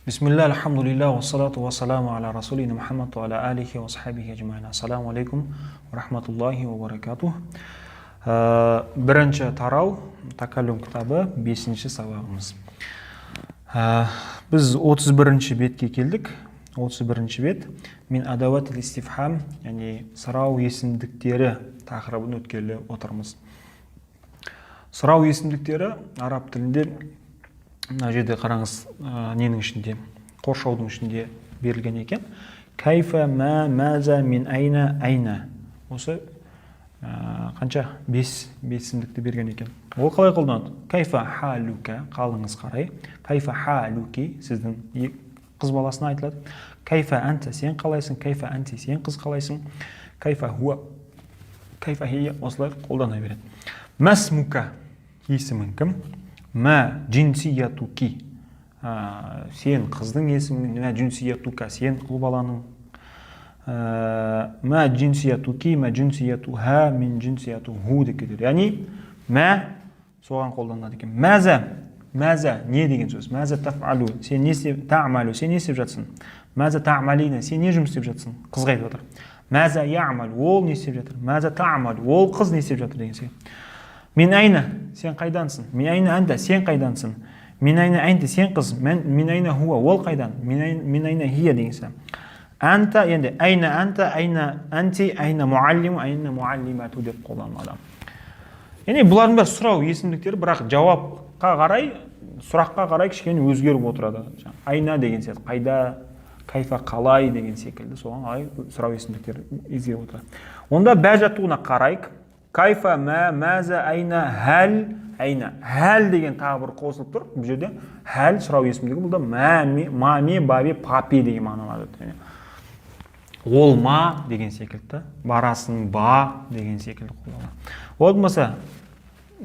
Бисмилля, альхамдулилля, уассалату уассаламу аля расулина Мухаммад ва аля алихи ва асхабихи ажмаин. Ассаламу алейкум ва рахматуллахи ва баракатух. Бірінші тарау, Такалюм кітабы, бесінші сабағымыз. Біз 31 бетке келдік. 31 бет. Мин адауат истифхам, яғни сұрау есімдіктері тақырыбын өткелі отырмыз. Сұрау есімдіктері араб тілінде мына жерде қараңыз, ненің ішінде, қоршаудың ішінде берілген екен. Кайфа, мә, мәза, мин айна, айна. Осы қанша? Бес есімдікті берген екен. Ол қалай қолданады? Кайфа халука, қалыңыз қарай. Кайфа халуки, сіздің қыз баласына айтылады. Кайфа әнта, сен қалайсың. Кайфа әнти, сен қыз қалайсың. Кайфа хуа, кайфа хия, осылай қолдана береді. Мәсмука, есімің кім? Мә джинсиятуки, сен қыздың есімің. Мә джинсиятука, сен ұл баланың. Мә джинсиятуки, мә джинсиятуха, мин джинсиятуху деп кетеді. Яғни мә соған қолданылады екен. Мәзә, мәзә не деген сөз? Мәзә тафалу, сен не істеп, та'малу, сен не істеп жатсың? Мәзә та'малина, сен не жұмыс істеп жатсың? Қызға айтып жатыр. Мәзә я'мал, ол не істеп жатыр? Мәзә та'мал, ол қыз не істеп жатыр деген сияқты. Мин айна, сен қайдансың? Мин айна әнта, сен қайдансың? Мин айна әнти, сен қыз. Мин айна хуа, ол қайдан? Мин айна хия деген сияқты. Әнта енді айна әнта, айна әнти, айна муаллиму, айна муаллимату деп қолданылады. Яғни бұлардың бәрі сұрау есімдіктері, бірақ жауапқа қарай, сұраққа қарай кішкене өзгеріп отырады. Айна деген сияқты қайда, кайфа қалай деген секілді, соған қарай сұрау есімдіктері өзгеріп отырады. Онда бә жаттығуына қарайық. Кайфа, мә, мәзә, айна, хәл, айна. Хәл деген тағы бір қосылып тұр. Бұл жерде хәл сұрау есімдігі, бұл да мә, ме, ма, ме, ба, бе, па, пе деген мағыналарды өтеді. Ол ма деген секілді, барасың ба деген секілді қолданылады. Ол болмаса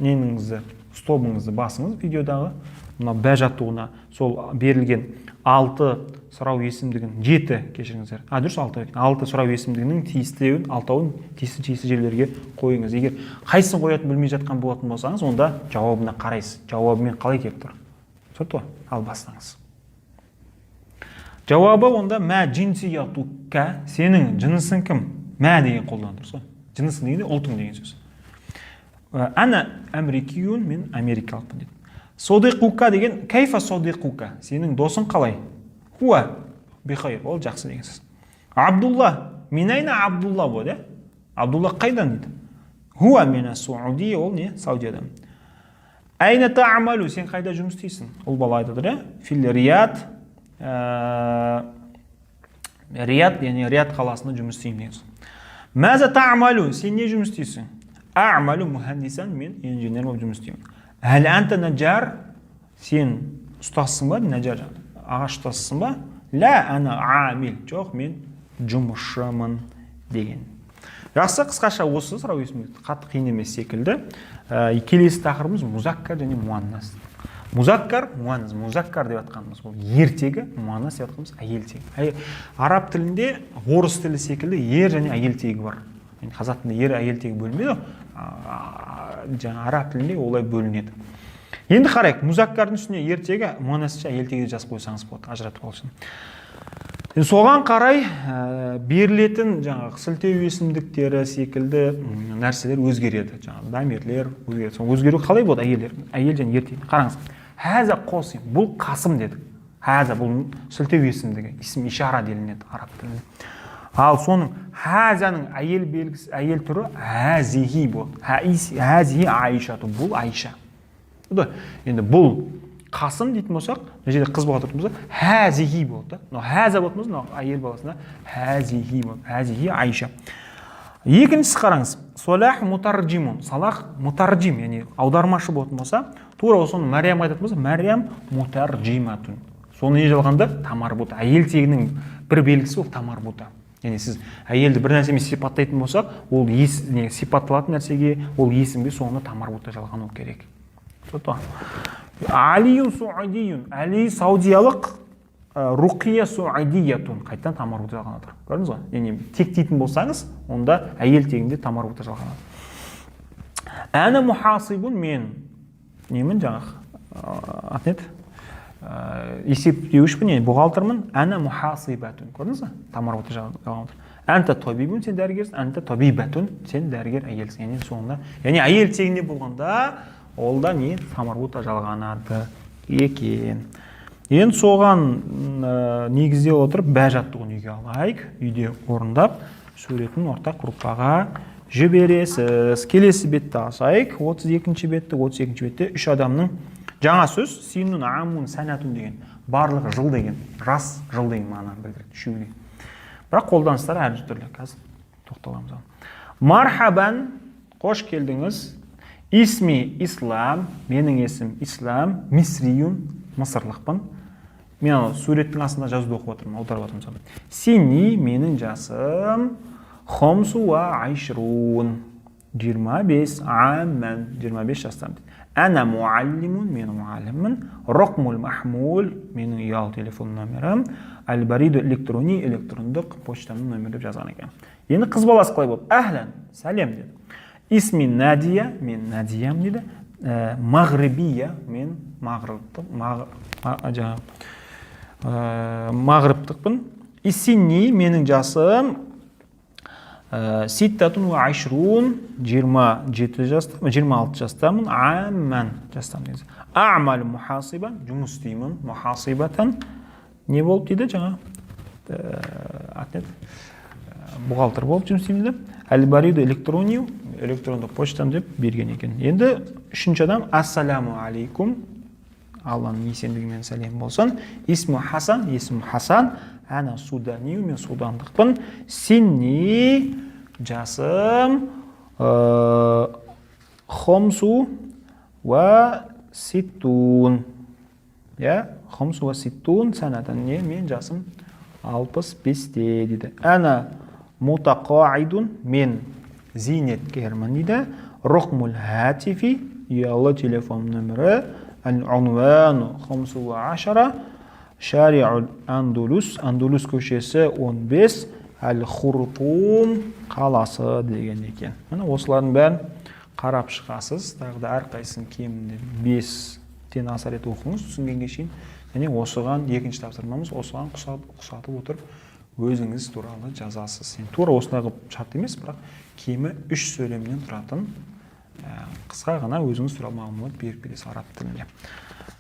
неңізді, стобыңызды басыңыз видеодағы мына бә жаттығуына, сол берілген алты сұрау есімдігін, жеті, кешіріңіздер, а дұрыс, алты екен, алты сұрау есімдігінің тиістеуін, алтауын тиісті жерлерге қойыңыз. Егер қайсысын қоятынын білмей жатқан болатын болсаңыз, онда жауабына қарайсыз, жауабымен қалай келіп тұр, түсінікті ғой? Ал бастаңыз. Жауабы онда мә джинсиятука, сенің жынысың кім? Мә деген қолданып тұрсыз ғой, жынысың дегенде ұлтың деген сөз. Ана әмрикиюн, мен америкалықпын дейді. Содиқука деген кайфа содиқука, сенің досың қалай? Хуа бихайр, ол жақсы деген сөз. Абдулла, мин айна Абдулла болады, иә? Абдулла қайдан дейді. Хуа мина Саудия, ол не? Саудиядан. Айна та'малу, сен қайда жұмыс істейсің? Ұл бала айтып отыр, иә? Фил Рияд, Рияд, яғни Рияд қаласында жұмыс істеймін деген сөз. Мәза та'малу, сен не жұмыс істейсің? А'малу мухандисан, мен инженер болып жұмыс істеймін. Хәл анта наджар, сен ұстазсың ба? Наджар, ағаш ұстазсың ба? Ля ана амил, жоқ, мен жұмысшымын деген. Жақсы, қысқаша осы сұрау есімде, қатты қиын емес секілді. Келесі тақырыбымыз музаккар және муаннас. Музаккар, муаннас. Музаккар деп жатқанымыз бұл ер тегі, муаннас деп жатқанымыз әйел тегі. Араб тілінде орыс тілі секілді ер және әйел тегі бар. Енді қазақ тілінде ер әйел тегі бөлінбейді ғой, жаңа араб тілінде олай бөлінеді. Енді қарайық, музаккардың үстіне ер тегі, муаннас әйел тегі жазып қойсаңыз болады, ажыратып алу үшін. Енді соған қарай берілетін жаңағы сілтеу есімдіктері секілді нәрселер өзгереді, жаңағы дамирлер өзгереді. Сол өзгеру қалай болады? Әйелдер, әйел және ер тегі. Қараңыз, хәза Қосим, бұл Қасым дедік. Хәза бұл сілтеу есімдігі, исм ишара делінеді араб тілінде. Ал соның хәзаның әйел белгісі, әйел түрі хәзихи болады. Хәзихи Аишату, бұл Айша. Енді бұл Қасым дейтін болсақ, мына жерде қыз бала тұратын болса, хәзихи болады да. Мынау хәза болатын болса, мынау әйел баласында хәзихи болады. Хәзихи Айша. Екіншісі қараңыз, Салах мутарджимун, Салах мутарджим, яғни аудармашы болатын болса, тура соны Мәриям айтатын болса, Мәриям мутарджиматун. Соны не жалғанды? Та марбута. Әйел тегінің бір белгісі ол та марбута. Яғни сіз әйелді бір нәрсемен сипаттайтын болсақ, ол ес, не, сипатталатын нәрсеге, ол есімге соңында та марбута жалғану керек. Алиюн саудиюн, Әли саудиялық, Руқия саудиятун, қайтадан та марбута жалғанады. Көрдіңіз ғой? Яғни тектейтін болсаңыз, онда әйел тегінде та марбута жалғанады. Әна мухасибун, мен немін жаңағы, аты не еді? Есептеуішпін, яғни бухгалтермін. Әна мухасибатун. Көрдіңіз ба? Та марбута жалғанып отыр. Әнта табибун, сен дәрігерсің. Әнта табибатун, сен дәрігер әйелсің. Яғни соңында, яғни әйел тегінде болғанда, ол да не, та марбута жалғанады екен. Енді соған негізде отырып, бә жаттығуын үйге алайық. Үйде орындап, суретін ортақ группаға жібересіз. Келесі бетті ашайық. 32 бетті. 32 бетте үш адамның жаңа сөз, синун, амун, сәнатун деген. Барлығы жыл деген, жас, жыл деген мағынаны білдіреді үшеуі де. Бірақ қолданыстары әртүрлі. Қазір тоқталамыз оған. Мархабан, қош келдіңіз. Исми Ислам, менің есімім Ислам, мисриюн, мысырлықпын. Мен анау суреттің астында жазуды оқып отырмын, аударып отырмын соны. Синни, менің жасым, хомсу уа айшрун, 25, амман, 25 жастамын дейді. Әна муаллимун, мен мұғаліммін. Рақмул махмул, менің ұялы телефон номерім. Әл бариду электрони, электрондық почтамның нөмірі деп жазған екен. Енді қыз баласы қалай болды? Әхлән, сәлем деді. Исми Надия, мен Надиям дейді. Мағрибия, мен мағрибтық, жаңағы, мағрибтықпын. Исинни, менің жасым, ситтатун уа айшрун, 27 жаста, 26 жастамын, амман жастамын деген. Амал мухасибан, жұмыс істеймін, мухасибатан не болып дейді жаңа, аты не еді? Бухгалтер болып жұмыс істеймін деп. Әл бариду электронию, электрондық почтам деп берген екен. Енді үшінші адам: ассаляму алейкум, Алланың есендігі мен сәлем болсын. Исму Хасан, есімім Хасан. Әна суданию, мен судандықпын. Синни, жасым, хомсу уа ситтун, иә, хомсу уа ситтун санатан, не, мен жасым 65-те дейді. Әна мутақаидун, мен зейнеткермін дейді. Рақмул хатифи, ұялы телефон нөмірі. Әл-унвану хомсу уа ашара, шариул Андулус, Андулус көшесі 15, Әл-Хуртум қаласы деген екен. Міне, осылардың бәрін қарап шығасыз. Тағы да әрқайсысын кемінде 5-тен аса рет оқыңыз түсінгенге шейін. Және осыған екінші тапсырмамыз, осыған ұқсатып отырып өзіңіз туралы жазасыз. Енді тура осындай қылып шарт емес, бірақ кемі үш сөйлемнен тұратын қысқа ғана өзіңіз туралы мағлұмат беріп кетесіз араб тілінде.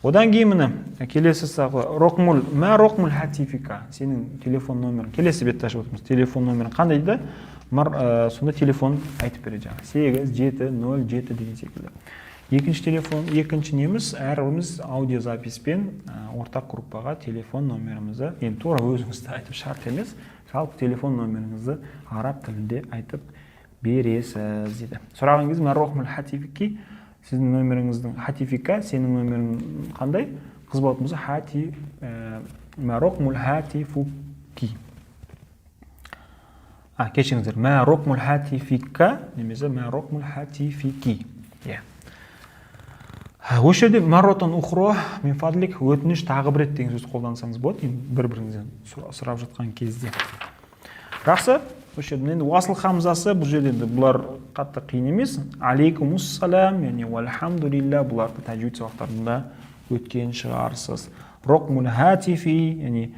Одан кейін, міне, келесі рақмул мә рақмул хатифика, сенің телефон нөмірің. Келесі бетті ашып отырмыз. Телефон нөмірің қандай дейді? Сонда телефон айтып береді, жаңағы 8707 деген секілді. Екінші телефон, екінші неміз, әрбіріміз аудиозаписпен ортақ группаға телефон нөмірімізді, енді тура өзіңізді айтып шарт емес, жалпы телефон нөміріңізді араб тілінде айтып бересіз дейді. Сұраған кезде: мә рақмул хатифики, сіздің нөміріңіздің, хатифика, сенің нөмірің қандай? Қыз болатын болса, хати, мә рақмул хатифуки, а, кешіріңіздер, мә рақмул хатифика немесе мә рақмул хатифики, иә. Осы жерде марротан ухро мин фадлик, өтініш, тағы бір рет деген сөзді қолдансаңыз болады енді бір біріңізден сұрап жатқан кезде. Жақсы, осы жерде енді уасыл хамзасы, бұл жерде енді бұлар қатты қиын емес. Алейкумуссалам яғни уальхамдулилля, бұларды тәжвид сабақтарында өткен шығарсыз. Рақмул хатифи, яғни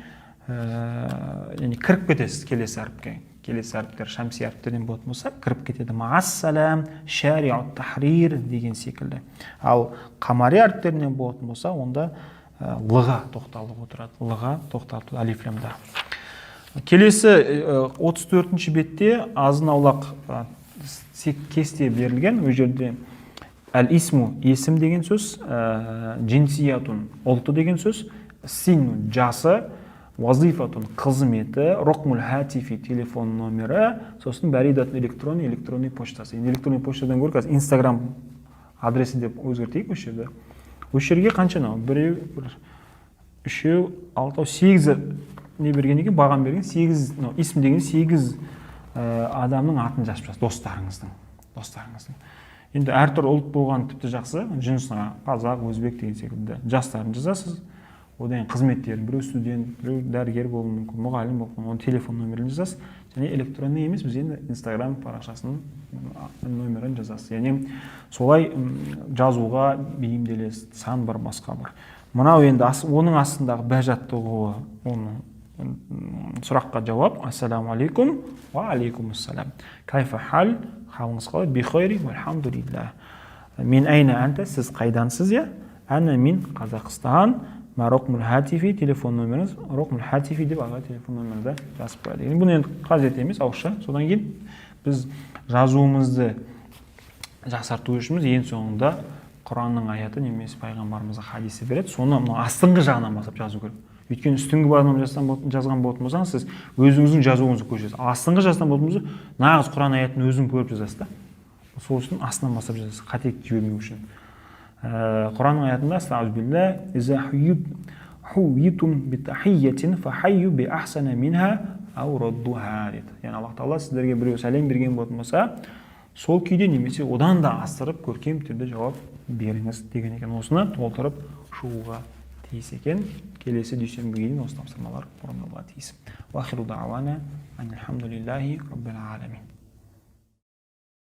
яғни кіріп кетесіз келесі әріпке. Келесі әріптер шамси әріптерден болатын болса, кіріп кетеді. Маассалам, шариу тахрир деген секілді. Ал қамари әріптерінен болатын болса, онда лыға тоқталып отырады, лыға тоқталып, алиф лямда. Келесі 34 бетте азын аулақ кесте берілген. Ол жерде әл исму, есім деген сөз, джинсиятун, ұлты деген сөз, синну, жасы, вазифатун, қызметі, рақмул хатифи, телефон номері, сосын баридатун электрони, электронный почтасы. Енді электронный почтадан гөрі қазір Инстаграм адресі деп өзгертейік осы жерде. Осы жерге қанша, мынау біреу, бір, үшеу, алтау, сегіз не берген екен, баған берген. Сегіз, мынау исм деген сегіз адамның атын жазып шығасыз, достарыңыздың. Енді әртүрлі ұлт болған тіпті жақсы, жынысына қазақ, өзбек деген секілді. Жастарын жазасыз, одан кейін қызметтерін, біреу студент, біреу дәрігер болуы мүмкін, мұғалім болуы мүмкін, оның телефон нөмірін жазасыз. Және электронный емес, біз енді Инстаграм парақшасының нөмірін жазасыз. Яғни солай жазуға бейімделесіз. Сан бар, басқа бар. Мынау енді оның астындағы б жаттығуы, оның сұраққа жауап. Ассаламу алейкум, уа алейкумассалам. Кайфа хал, халыңыз қалай? Бихайри, вальхамдулиллах. Мин айна анта, сіз қайдансыз, иә? Ана мин Қазақстан. Ма рақмул хатифи, телефон номеріңіз, рақмул хатифи деп аға телефон номерді жазып қояды. Енді бұны енді қажет емес ауызша. Содан кейін біз жазуымызды жақсарту үшін ең соңында Құранның аяты немесе пайғамбарымыздың хадисі береді. Соны мынау астыңғы жағынан бастап жазу керек. Өйткені үстіңгі жағынан жазған болатын болсаңыз, сіз өзіңіздің жазуыңызды көрсетесіз. Ал астыңғы жазған болатын болса, нағыз Құран аятын өзің көріп жазасыз да. Сол үшін астынан бастап жазасыз, қателік жібермеу үшін. Құранның аятында астағфирулла, иза хуйитум битахиятин фахайю би ахсана минха ау раддуха дейді. Яғни Аллах тағала сіздерге біреу сәлем берген болатын болса, сол күйде немесе одан да асырып көркем түрде жауап беріңіз деген екен. Осыны толтырып шығуға тиіс екен. Келесі дүйсенбіге дейін осы тапсырмалар орындалуға тиіс. Уахиру дауана анилхамдулиллахи раббил аламин.